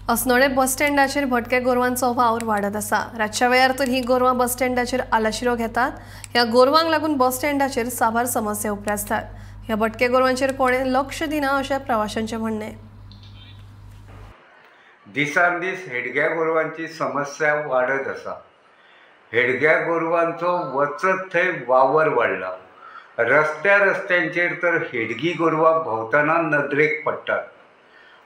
अस्नोडें बस स्टँडाचेर भटक्या गोरवांचो वावर वाडत आसा. रातच्या वेळार तर ही गोरवां बस स्टँडाचेर आलाशिरो घेतात. ह्या गोरवांक लागून बस स्टँडाचेर साबार समस्या उप्रासतात. ह्या भटक्या गोरवांचेर कोणें लक्ष दिना अशें प्रवाशांचें म्हणणें. दिसान दीस हेडग्या गोरवांची समस्या वाडत आसा. हेडग्या गोरवांचो वचत थंय वावर वाडला. रस्त्या रस्त्यांचेर तर हेडगी गोरवां भोंवतना नदरेक पडटात.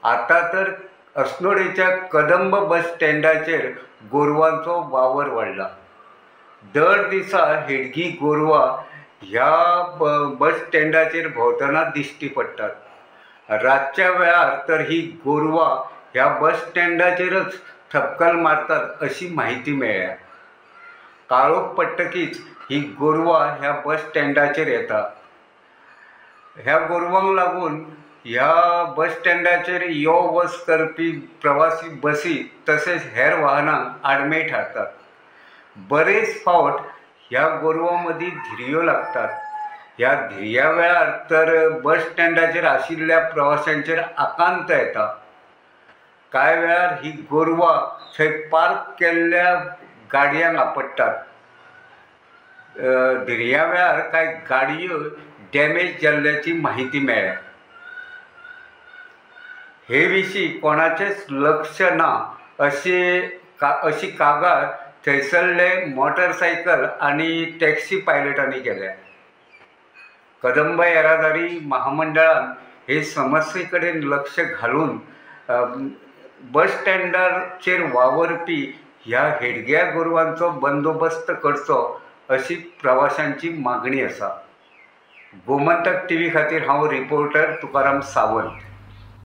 आतां तर अस्नोडेच्या कदंब बस स्टँडाचेर गोरवांचो वावर वाडला. दर दिसा हेडगी गोरवां ह्या बस स्टँडाचेर भोंवतना दिश्टी पडटात. रातच्या वेळार तर ही गोरवां ह्या बस स्टँडाचेरच थपकल मारतात अशी म्हायती मेळ्ळ्या. काळोख पडटकीच ही गोरवां ह्या बस स्टँडाचेर येता. ह्या गोरवांक लागून ह्या बस स्टँडाचेर यो वच करपी प्रवासी बसी तसेच हेर वाहनांक आडमेळ थारतात. बरेच फावट ह्या गोरवां मदीं धिरयो लागतात. ह्या धिरया वेळार तर बस स्टँडाचेर आशिल्ल्या प्रवाशांचेर आकांत येता. कांय वेळार ही गोरवां थंय पार्क केल्ल्या गाडयांक आपडटात. धिरया वेळार कांय गाडयो डॅमेज जाल्ल्याची म्हायती मेळ्ळ्या. हे विशीं कोणाचेंच लक्ष ना अशी कागाळ थंयसरले मोटरसायकल आनी टॅक्सी पायलटांनी केल्या. कदंब येरादारी महामंडळान हे समस्ये कडेन लक्ष घालून बस स्टँडाचेर वावरपी ह्या हेडग्या गोरवांचो बंदोबस्त करचो अशी प्रवाशांची मागणी आसा. गोमंतक टीव्ही खातीर हांव रिपोर्टर तुकाराम सावंत.